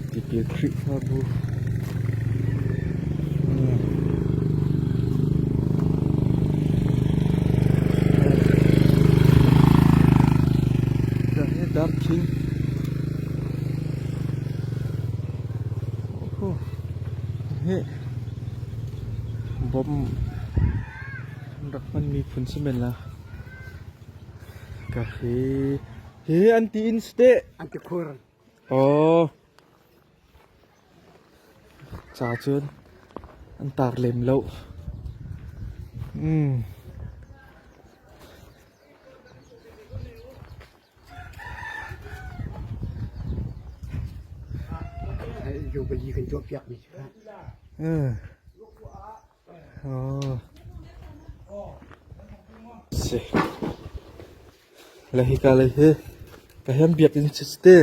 Tipil Khrihfabu. Darkhing. Bom rak hmanmi phun si men la. Ka hi hi an ti in ste. An ti khur. Oh. Ca cun an tar lem lo. Mm. Jubilee kan tuahpiak mi cu. Si. Le hika lei hi ka hem biakinn si te.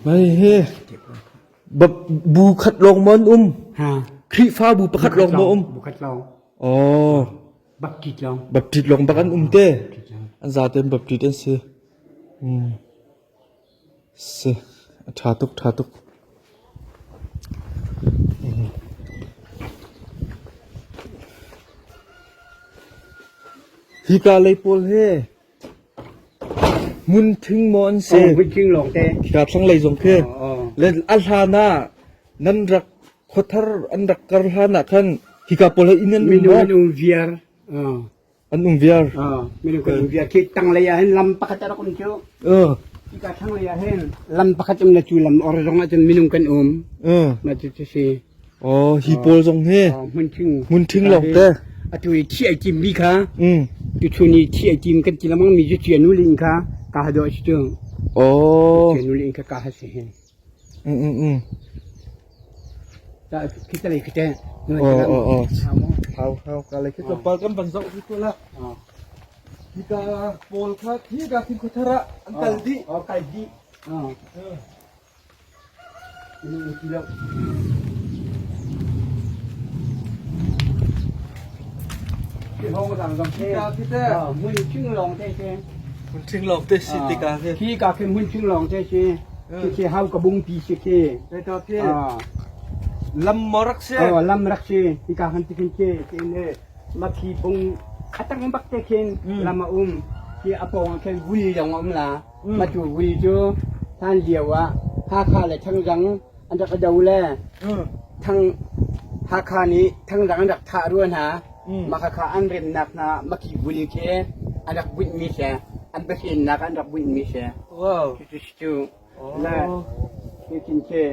Mei hi bu khat lawng maw an um? Khrihfabu pakhat lawng maw um? Bu khat lawng. Oh. Baptist lawng. Baptist lawng bak an um te. An zaten Baptist an si. Hmm. Si. A ṭha tuk, ṭha tuk. Hika lei pawl hi Hmunthing maw an si? Hmunthing lawngte. Khika thlanglei zong khi. Le a hlan ah nan rak khuathar an rak kar hlan ah khan hika pawl he inn an um maw? Minung viar. An um viar. Minung kan um viar. Khi tanglei ah hin lam pakhat a rak um cu. Hika thlanglei ah hin lam pakhat um le cu lam or zong ah cun minung kan um. Mah cu cu si. Oh, hi pawl zong hi hmunthing hmunthing lawngte. Atu i thi ai tim mi kha tuchun i thi ai tim kan ti lamang mi cu cia nu ling kha ka ha dawh si tu. Oh. Cia nu ling kha ka ha si hin. Ta khi ta lei khi te. Oh oh oh. Hau hau ka lei khi tlawmpal kan van zoh hi tu la. Hi ka pawl kha khi ka khin khuathar ah an kal dih. Oh kal dih. Oh. Hmunṭhing lawng te si tikah khi. Khi ka khi hmunṭhing lawng te si. Khi khi hau ka bung pi si khi. Ka khi. Lam maw rak si? Oh, lam rak si. Hi ka khan tikin khi ti ne ma khi bung atang bak te khin lam a um. Khi a pawng ah khin vui zong a um la. Matu vui cu hlan lio ah Hakha le Thangzang an rak i do le Thang Hakha nih Thangzang an rak thah rua hna. Mah khakha an remnak hna Maki vuli khi an rak bunh mi si. An pasien-nak an rak bunh mi si. Wow. Cucu le hitin khi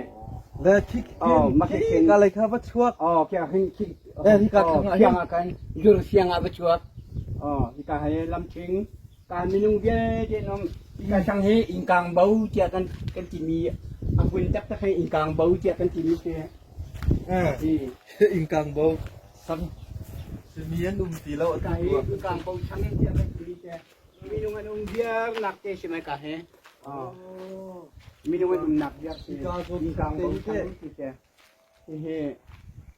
Le khi Oh, mah khi khi ka lei kha va chuak. Oh, khi ah hin khi Eh, hi ka thlang ah hin. Khiang ah khan zur siang ah va chuak. Oh, hika hi lamthing Ka minung vialte an um. Hika sang hi innkang bo tiah kan kan timi a hmun taktak hi innkang bo tiah kan timi si. Innkang bo sang mi an um ti lo. Hika hi innkang bo sang tiah kan timi si. Minung an um viar nak te si mai ka hi. Minung an um nak viar si. Innkang bo sang ti si. Hihi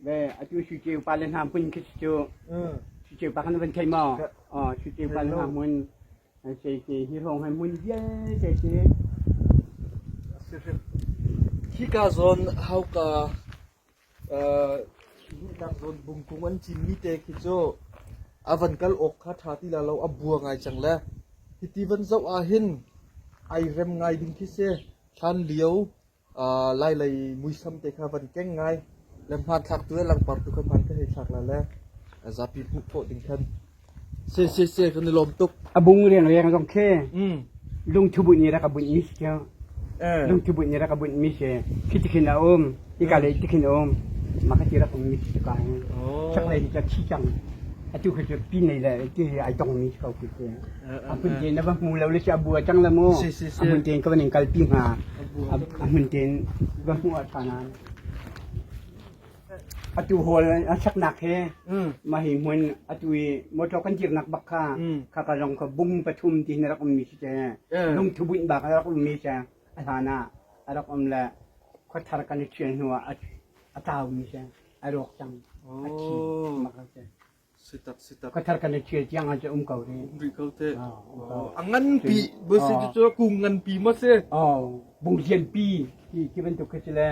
ve atu Suceu pa le hna hmun khi cu Suceu pa kan van thei maw? Oh, Suceu pa le hna hmun se si hi hrawng hai hmun vialte si. Hika zawn hauka luhnak zawn bungkung an cinmi te khi cu. A van kal awk kha ṭha ti la lo a bua ngai cang le hiti van zoh ah hin ai rem ngai ding khi si. Hlan lio Lailei muisam te kha van keng ngai le hmanthlak tu le langpar tu kha hman ka hei thlak la le zapi hmuh khawh ding khan se se se kan i lawm tuk. A bung riang zong khi lungthu bunh nih rak a bunh mi si cu. Lungthu bunh nih rak a bunh mi si. Khi tikhin a um, hika lei tikhin a um. Mah kha ti rak um mi si ka hin. Chaklei hi cu thi cang. Atu khi cu pin lei le ti hi ai dong mi si ko khi cu. A hmun tein na va hmu lo le si a bua cang la mu. A hmun tein ka van in kalpi hnga. A hmun tein va hmuh ah ṭha nain. Atu hall a saknak hi mah hi hmun atu i motor kan dirnak bak kha khaka zong kha bung pathum ti hin a rak ummi si te. Lungthu bunh bak a rak ummi si. A hlan ah a rak um le khuathar kan i ṭhial hnu ah a taumi si. A rawk cang. A thi. Mah kha si. Sitak sitak. Khuathar kan i ṭhial tiang ah cu um ko rih. Um rih ko te. A nganpi bu si cu kung nganpi maw si? Oh, bungzianpi ti ti bantuk khi si le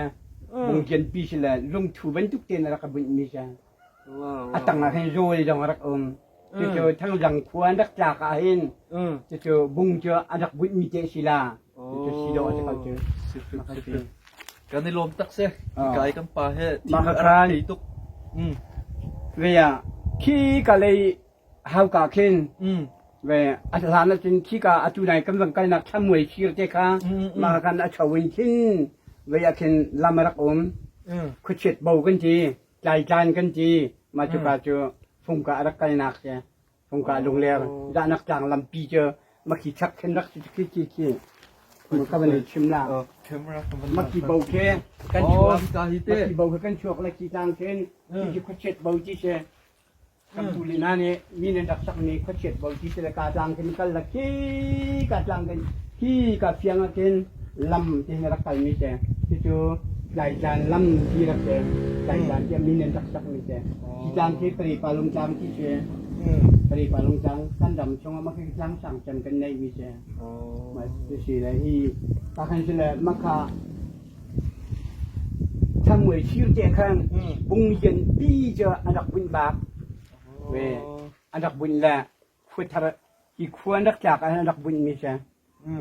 bungzianpi si le lungthu bantuk tein a rak ka bunh mi si. A tang ah hin zawl zong a rak um. Cucu Thangzang khua an rak tlak ah hin cucu bung cu a rak bunh mi te si la. Cucu si dawh a si ko cu. Kan i lawm tak si. Kai kan pa he thil a rak thei tuk. Ve ah khi ka lei hauka khin ve a hlan ahcun khika atu nai kan van kalnak thlamuai thir te kha mah kan a cho in khin ve ah khin lam a rak um. Khuachiat bo kan ti, tlaitlan kan ti, mah cuka cu fungka a rak kalnak si. Fungka lungler zahnak tlang lampi cu makhi chak khin rak si khi khi khi ka van i chim la. Makhi bo khi kan chuak makhi bo khi kan chuak le khi tlang khin khi khi khuachiat bo ti si. Kan tu le hna nih mi nan rak sakmi khuachiat bo ti si le ka tlang khin kal la khi ka tlang khin khi ka fiang ah khin lam ti hin rak kalmi si. Cucu Tlaitlan lam ti rak si. Tlaitlan tiah min an rak sakmi si. Hi tlang khi Paripa lungtlang ti si. Paripa lungtlang kan ram chungah mah khi tlang sang cem kan neihmi si. Mah si le hi ta khan si le makha Thangmuai sir te khan bung lian pi cu an rak bunh bak. Ve an rak bunh le khuathar hi khua an rak tlak ah an rak bunh mi si.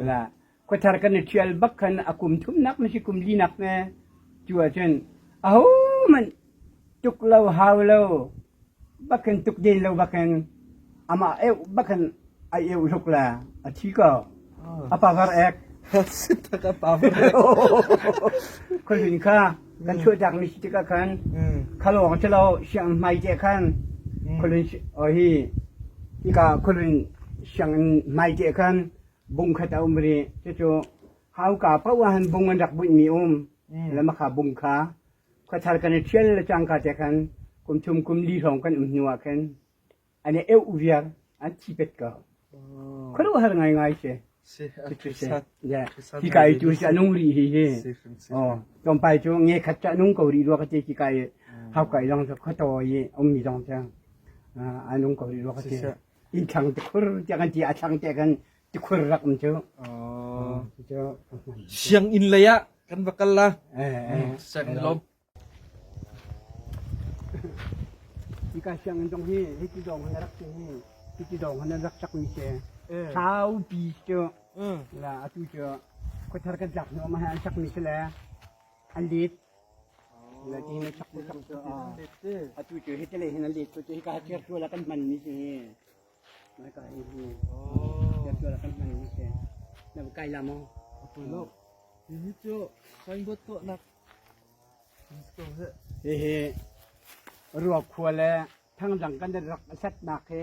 La khuathar kan i ṭhial bak khan a kum thumnak ma si kum linak me cu ahcun aho hmanh tuk lo hau lo bakin tuk den lo bakin amah eu bakin a eu hluk la a thi ko a pavar ek Sitak a pavar ek. Khualun kha kan chuahtak mi si tikah khan khalawng si lo siang hmai te khan khualun hi hika khualun sianginn hmai te khan bung khat a um rih. Cucu hauka paoh ah hin bung an rak bunhmi um. Le makha bung kha khuathar kan i ṭhial le cangka te khan kum thum kum li hrawng kan um hnu ah khan an i euh viar an thi pet ko. Khuaruahhar ngaingai si. Hi kai tu si a nung rih hi hi. Oh, tlawmpal cu nge khat cu a nung ko rih rua ka ti khi kai hauka i zong cu khuataw i ummi zong cu a nung ko rih rua ka ti. Inn thlang tikhur tiah kan ti a thlang te kan tikhur rak um cu. Sianginn lei ah kan va kal la. Sianginn lawm. Hika sianginn zong hi hiti dawng han rak si hi hiti dawng han rak sak mi si. Saupi cu la atu cu khuathar kan tlak hnu ma an sak mi si le an lit. La ti na sak sak cu atu cu hiti le hin an lit cu hika cer tu la kan hman mi si. Mai ka hi hi. Cer tu la kan hman mi si. Na kai la mo. Lo. Hi cu signboard tuahnak Hihi Ruakhua le Thangzang kan rak setnak hi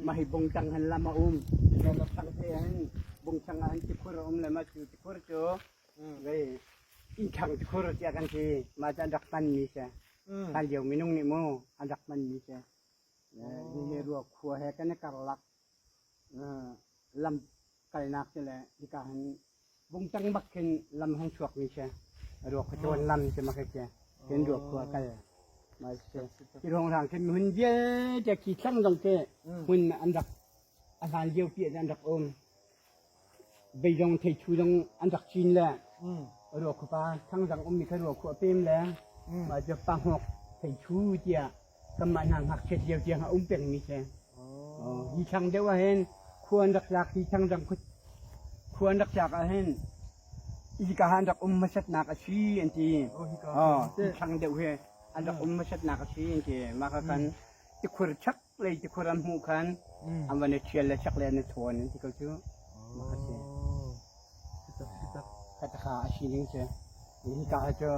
mah hi bungtang hin lam a um. Thang te hin bungtang ah hin tikhur a um le mah cu tikhur cu vei innthang tikhur tiah kan ti. Mah cu an rak hmanmi si. Hlan lio minung nih mu an rak hmanmi si. Hihi Ruakhua he kan i karlak lam kalnak cu le hika hin bungtang bak khin lam hong chuak mi si ruak khuacawn lam cu mak si ken ruak khua kal ma si ti rong rang khin hun vialte khi thlang zong te hun an rak a hlan lio pi an rak um beidong thei thu zong an rak cin le ruak khupa thang zang um mi kha ruak khua pem le ma cu pa hngok thei thu tiah kanmah hna ngakchiat lio tiang a um peng mi si. Hi thlang deuh ah hin khua an rak tlak, hi thlang dang khua an rak tlak ah hin hika ah an rak um hmasatnak a si an ti. Hi thlang deuh hi an rak um hmasatnak a si an ti. Mah kha khan tikhur chak lei tikhur an hmuh khan an van i ṭhial le chak le an i thawn an ti ko cu. Mah kha si. Kha a si ning si. Hika ah cu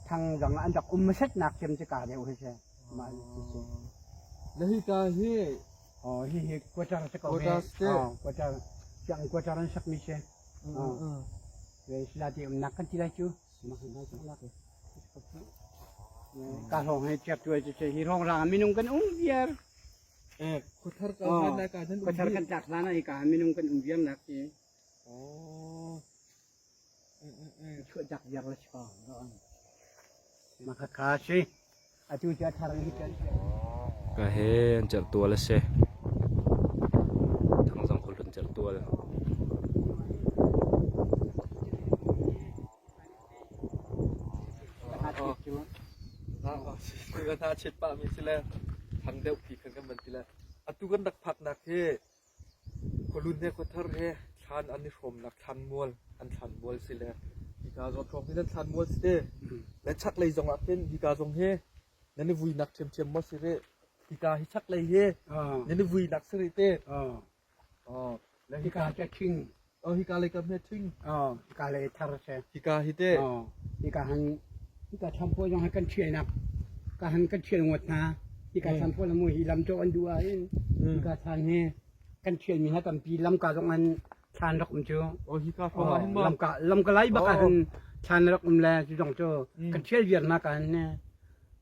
thang dang an rak um hmasatnak cem cu ka deuh hi si. Mah hi si. Na hika hi Oh, hi hi quarter si ko Quarter si. Oh, quarter. Siang quarter an sakmi si. Oh. Ve sila ti umnak kan ti lai cu. Mak na sak lak. Ka hong he chiak tu cu hi rong rang minung kan um viar. Eh, khuthar ka hlan na ka nan um. Khuthar kan tlak hlan ah ka minung kan um viar nak si. Oh. Chuah jak viar la si ko. Maka ka si. Atu cu a thar in kan Ka he an cerh tual a si. Thangzang khuahlun cerh tual. Hna chet pah mi si le thang deuh pi khan kan van ti le atu kan rak phaknak hi Khualun he khuathar he thlan an i hrawmnak thlanmual an thlanmual si le hika zawn hrawng hi nan thlanmual si te le chaklei zong ah khin hika zong hi nan i vuinak ṭhiamṭhiam maw si rih hika hi chaklei hi nan i vuinak si rih te le hika cu ṭhing oh hika lei kam hi ṭhing oh hika lei thar si hika hi te oh hika han hika thampo zong hi kan ṭhialnak ka han kan ṭhial ngawt hna hika thampo lamu hi lam cawh an duh ah hin hika than hi kan ṭhialmi hna tampi lamka zong an thlan rak um cu oh hika hrawng ah hin maw lamka lamka lai bak ah hin thlan rak um le cu zong cu kan ṭhial viar hna ka hin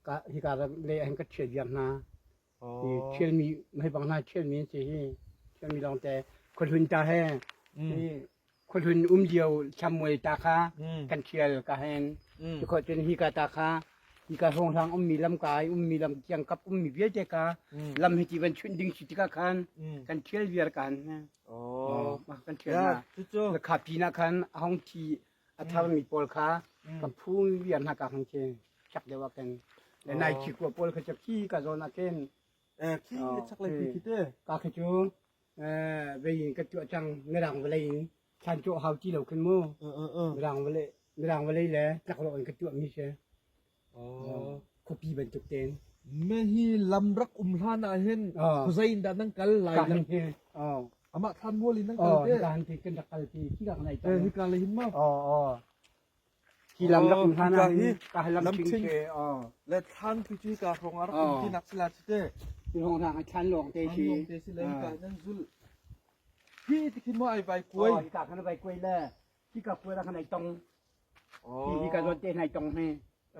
ka hika le hin kan ṭhial viar hna hi ṭhialmi hei bang hna ṭhialmi an si hi ṭhialmi lawng te khuahlun ta he hi khuahlun um lio Samuel ta kha kan ṭhial ka hen cukhawh cun hika ta kha hika hrawnghrang ummi lamka i ummi lam kiangkap ummi vialte ka lam hi ti van chunh ding si tikah khan kan ṭhial viar kan kan ṭhial hna kha pinah khan a hong thi a tharmi pawl kha kan phung viar hna ka hang khi chak deuh ah khin le nai khi kua pawl kha cu khi ka zawn ah khin khi chaklei pi khi te ka khi cu vei in ka tuah cang mirang vawlei in thlan cawh hau ti lo khin mu mirang vawlei mirang vawlei le tlakrawh in ka tuah mi si khuapi bantuk tein me hi lam rak um hlan ah hin khuazei in dah nan kal lai lam amah thlan mual in nan kal te ka han ti kan rak kal ti khi ka nai eh hika le hin ma Hi lam rak um hlan ah hin ka lam thing te le thlan tu cu ka hrawng ah rak um ti nak sila te hi hrawng hang thlan lawng te si lawng te si le ka nan zul hi ti khin mo ai vai kuai hi ka khan vai kuai le hi ka kuai la khan ai tong hi hi ka zon te nai tong he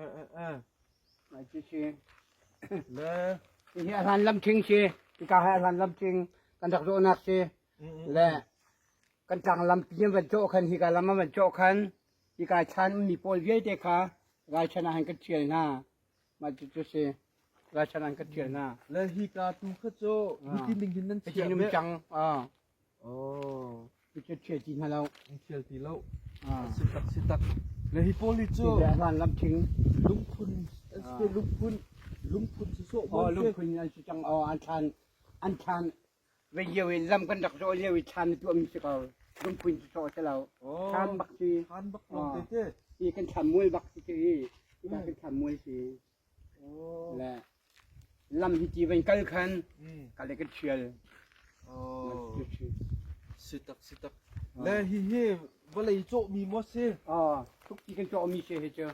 eh eh eh ai chi si le hi a hlan lam thing si hi ka ha hlan lam thing kan rak zo nak si le kan tlang lampi an van cawh khan hika lam an van cawh khan hika chan ummi pawl vialte kha ralchan ah han kan ṭhial hna mah cucu si ralchan ah han kan ṭhial hna le hika tu kha cu hiti ning hin nan chiah ve cang oh cu ṭhial ti hna lo ṭhial ti lo si tak si tak le hi pawl hi cu hlan lam thing lungphun lungphun lungphun si so oh lungphun an si cang oh an thlan an thlan Vei lio i lam kan rak zawh lio i thlan na tuahmi si ko. Lungphuin cu sawh si lo. Thlan bak si. Thlan bak lawng te te. Hi kan thlan mual bak si hi. Hi kan thlan mual si. Le lam hi ti van kal khan ka le kan thial. Si tak si tak. Le hi hi vawlei cawhmi maw si? Oh, thukpi kan cawhmi si hi cu.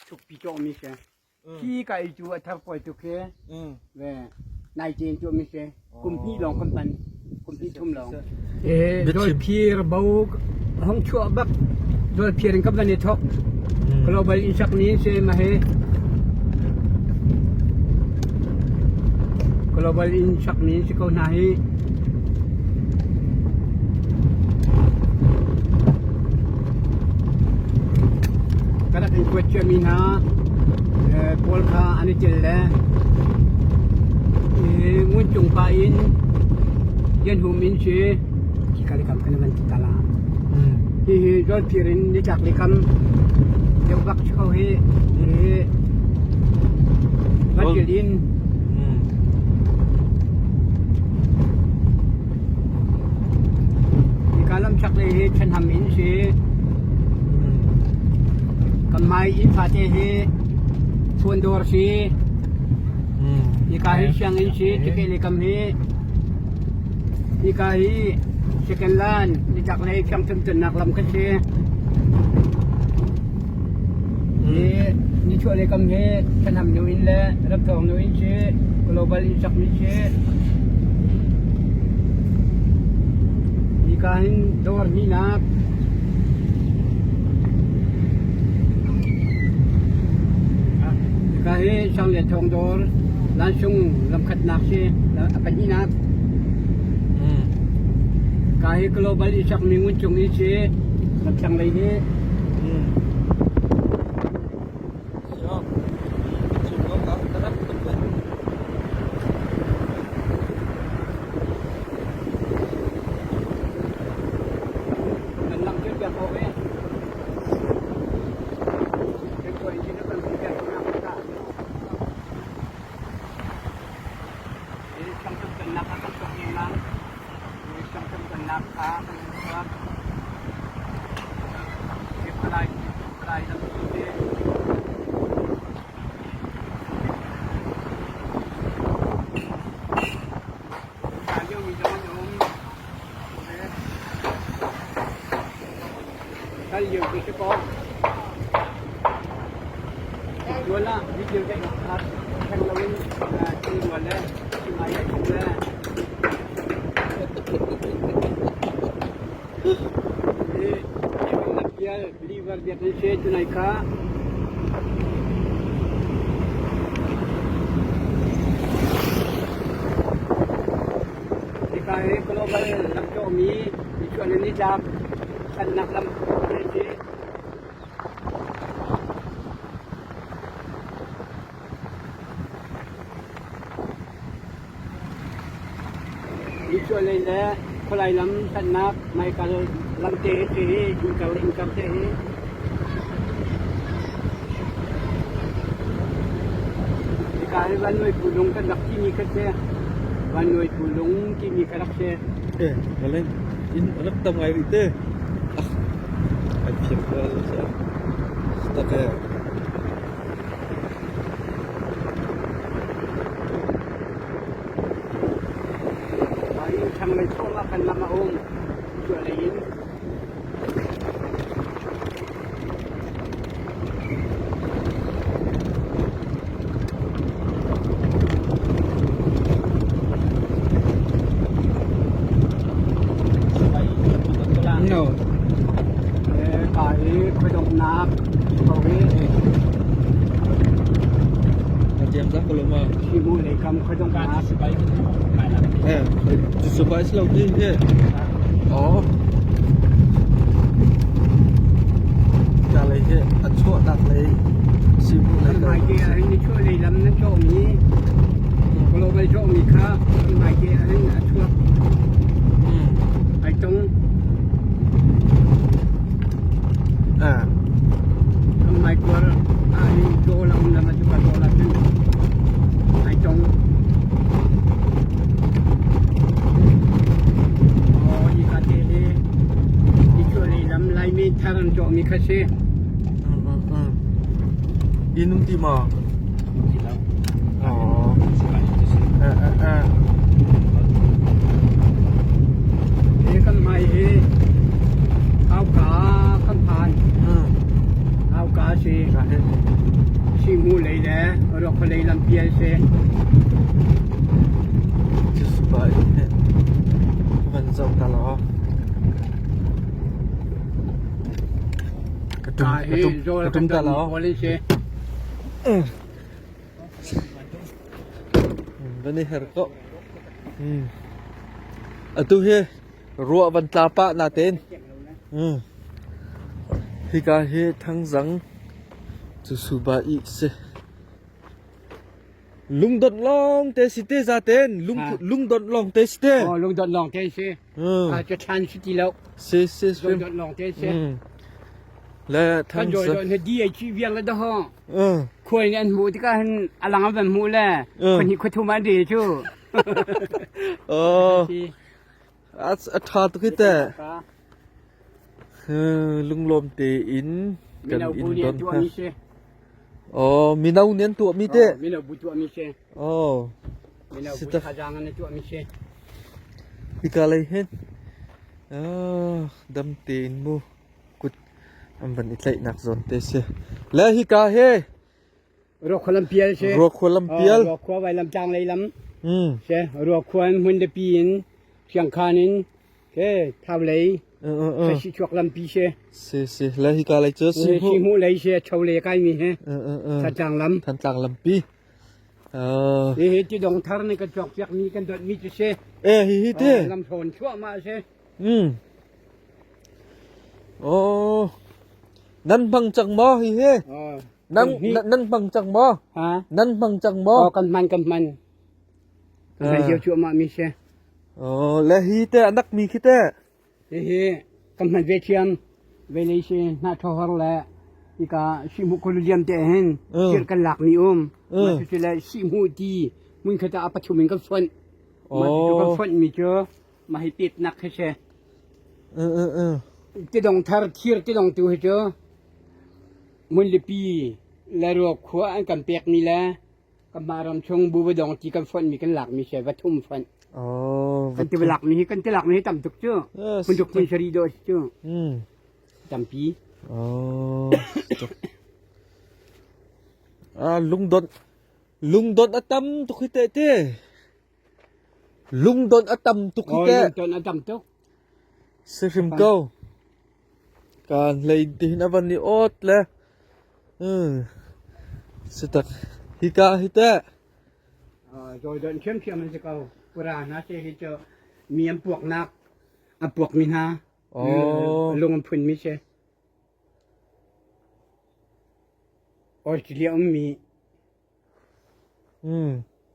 Thukpi cawhmi si. Hi ka i cu a thar pawi tuk hi. Ve nai tein tuah mi si. Kum hnih lawng kan pan. Kum hnih thum lawng. Eh dol phir bo hong chuah bak dol phir in kan van i thok. Global in sak ni se ma he. Global in sak ni si ko hna hi. Ka rak in kuat ciami hna pawl kha an i tel le Nguncung pa in Lianhum in si khika le kam kan van ti ta la. Hihi Zawlphir in nitlak le kam deuh bak si ko hi. Hihi Vatil in. Hmai inn fate hi Chawndawr si. Hika hi sianginn si, Tikeh le kam hi. Hika hi second lan nitlaklei fiangthum tonnak lam kha si. Hi nichuah lei kam hi Thanham nu inn le Ramthawng nu inn si, Global inn sakmi si. Hika hin dawr hnihnak Hika hi Sanglian Thawng dawr Lansung lamkhatnak si a pahnihnak. Ka hi Global i sakmi nguncung i si lamthlang lei hi. Nan lang cu biak awk e. Kan tuah in kan biak nak ta. Sangtam nak kan tuak lengmang. Sangtam nak kha kan tuak. Palai palai lam te. Lio mi zong an um. Kal lio ti si ko. Tuan ah video dek khat theng lo in thing le thing ai thong le. Believer biakinn si tunai kha. Hika hi global lamcawhmi nichuah le nitlak thannak lam a si. Nichuahlei le khualai lam hlatnak hmaikal lamte hi si hi innkar le innkar te hi. Hika hi Vannuai Pulung kan rak timi kha si. Vannuai Pulung timi kha rak si. Eh, valen inn rak tam ngai rih te. Ah, ai phiam ko sa. Tak eh. Thlanglei thluahmah khan lam a um. Cuahlei in. No. Ka i khuadawmnak ko hi. Simu lei kam khuadawmnak. Eh, surprise lo ti he. Oh. Ka lei he a chuah nak lei simu lei Kan hmai te ah hin nichuah lei lam nan cawhmi global cawhmi kha kan hmai te ah hin a chuak. Ai tong. Ah. Kan hmai kuar ah hin caw la um lam a cuka caw la cun ai tong. Oh, hi ka te hi nichuah lei lam Laimi thar an cawhmi kha si. Inn um ti maw? Oh. Eh eh eh. Hi kan hmai hi hauka kan phan. Hauka si. Simu lei le Ruakha lei lampi an si. Cusupa van zoh ta law. Ka tum ka tum ka tum ta law. Van i her ko. Atu hi ruah van tla pah natein. Hika hi Thangzang cu suba i si. Lungdonh lawng te si te zaten lung lungdonh lawng te si te. Oh lungdonh lawng te si. Ca thlan si ti lo. Si si Lungdonh lawng te si. Le thang sa. Kan di ai chi viang le da ho. Khuai nih an hmuh tikah hin alang an van hmuh le khua khua thum an re cu. Oh. A tha tuk hi te. Lunglawm tein. Kan Mino bu inn nih an don tuahmi hna. si. Oh, mino nih an tuahmi te. Oh, mino bu tuahmi si. Oh, Mino bu si tak. thazaang in an tuahmi si. Hika lei hin. Ah, dam tein mu kut an van i tlaihnak zawn te si. Le hika he Ruakhua lampial si. Ruakhua lampial. Oh, Ruakhua vailam tlang lei lam. Si. Ruakhua in hmun pi in Siangkhan in ke thau lei si chuak lampi si. Si si le hika lei cu si Si hmu lei si cho lei kai mi he. Thantlang lam. Thantlang lampi. Hi hi ti dong thar ni kan chuak piak mi kan dot mi cu si. Eh hi hi te. Lam thawn chuah ma si. Oh. Nan hmang cang maw hi he? Nan nan hmang cang maw? Ha? Nan hmang cang maw? Oh, kan hman kan hman. Kan hman cio cuahmah mi si. Oh, le hi te anak mi khi te. Hi hi kan hman ve thiam. Ve lei si hna thohor le ika sihmu kululiam te hin thir kan lak mi um. Ma cu le sihmu ti mun khata a pathum in kan fonh. Ma cu kan fonh mi cu ma hi pet nak khi si. Tidong thar thir tidong tu hi cu Munlipi le Ruakhua an kan pekmi le kanmah ram chung Buvadong ti kan fonhmi kan lakmi si va thum fonh. Oh, kan ti lakmi hi kan ti lakmi hi tam tuk cu. Phun tuk phun sari dawh si cu. Tampi. Oh. Ah, lungdon lungdon a tam tuk hi te te. Lungdon a tam tuk hi te. Oh, lungdon a tam tuk. Si hrim ko. Kaan hlei tihin a van i awt le si tak. Hika hi teh. Zawidawnh ṭhiamṭhiam an si ko. Pura hna se hi cu mi an puaknak a puakmi hna lung an phunmi si. Australia ummi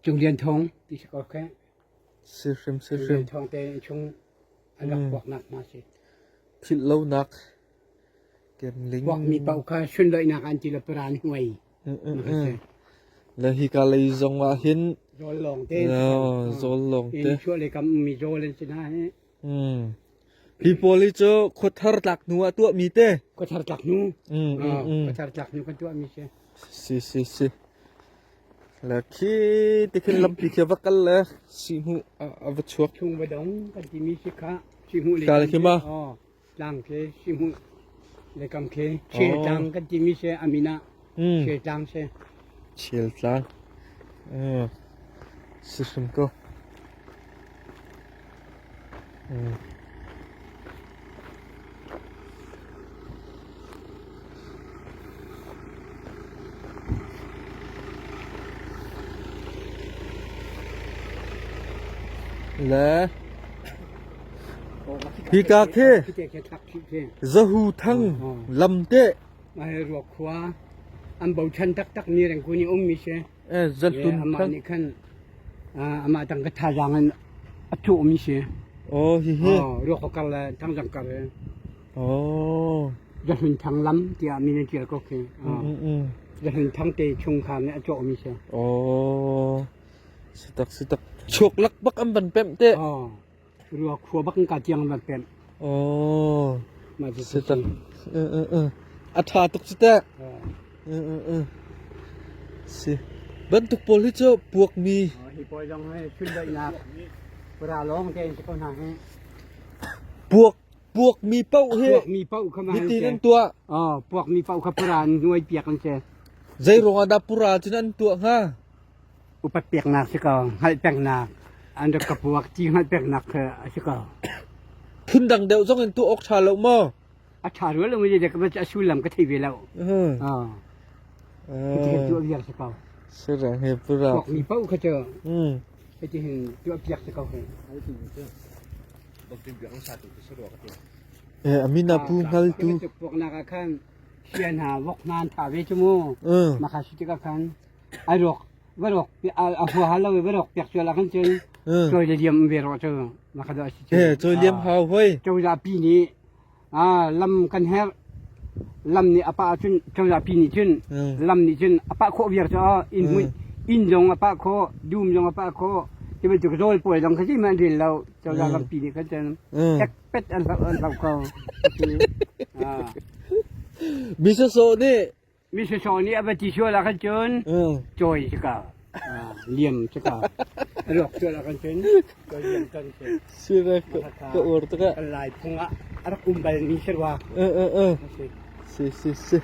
Cung Lian Thawng ti si ko khe. Si hrim si hrim. Lian Thawng te chung an rak puaknak hna si. Philh lonak kemling. Puakmi paoh kha sunloihnak an ti lo paran huai. Le hika lei zong ah hin zawl lawng te. Zawl lawng te. Chuah le kam mi zawl an si na hi. Hi pawl hi cu khuathar tlak hnu ah tuahmi te. Khuathar tlak hnu. Khuathar tlak hnu kan tuahmi si. Si si si. Le khi ti khin lampi khi va kal le sihmuh a va chuak. Chung va dong kan timi si kha sihmuh le Kal khi ma? Oh, tlang khi sihmuh le kam khi chel tlang kan timi si amina chel tlang si. Chel tlang. Si hrim ko. Le hika khi Zahu Thang lam te Ruak khua an bochan taktak mi rengkun i ummi si. Zahlun Amah nih khan amah tang ka thazaang in a cawhmi si. Oh hihi. Oh, ruak ko kar le thangzang kar le. Oh. Zahlun thang lam tiah min an tial ko khi. Zahlun thang te chungkhar nih a cawhmi si. Oh. Sitak sitak. Chuak lak bak an van pemh te. Oh. Ruak khua bak ka tiang van pemh. Oh. Mah cu Sitak. A tha tuk cu teh. Si. Bantuk pawl hi cu puakmi. Hi pawl zong hi chundoihnak pura lawng te in si ko hna hi. Puak puakmi paoh hi puakmi paoh kha hiti nan tuah. Oh, puakmi paoh kha pura an nuai piak an si. Zei ruang ah dah pura cun an tuah hnga? Upat peknak si ko, hngalh peknak, an rak ka puak ti hngalh peknak kha a si ko. Phundang deuh zong in tuah awk ṭha lo maw? A ṭha rua lo mi ka a sullam ka thei ve lo. Hiti hin tuah viar si ko. Sira he pura. Puakmi paoh kha cu hiti hin tuah piak si ko hi. Eh, amina pu hngal tu. Puaknak ah khan sian hna vok hna an tha ve cu mu. Maka si tikah khan ai rawk va rawk a hua hal lo va rawk piak sual ah khan cun cawi le liam ve rawh cu maka do a si cu. Eh, cawi liam hau hoi. Cozah pi nih lam kan herh lam nih a pah ahcun cozah pi nih cun lam nih cun a pah khawh viar cu inn hmun inn zong a pah khawh dum zong a pah khawh ti bantuk rawl pawl zong kha zeihmanh an rel lo cozah lampi nih khan cun ekpet an hloh an hloh ko. Mi sawsawh nih Mi sawsawh nih a va ti sual ah khan cun cawi si ka. Liam si ka. Ruak sual ah khan cun cawi liam kan si. Si ve ka ur tuk ah. Kan lai phung ah a rak um bal mi si rua. Si si si.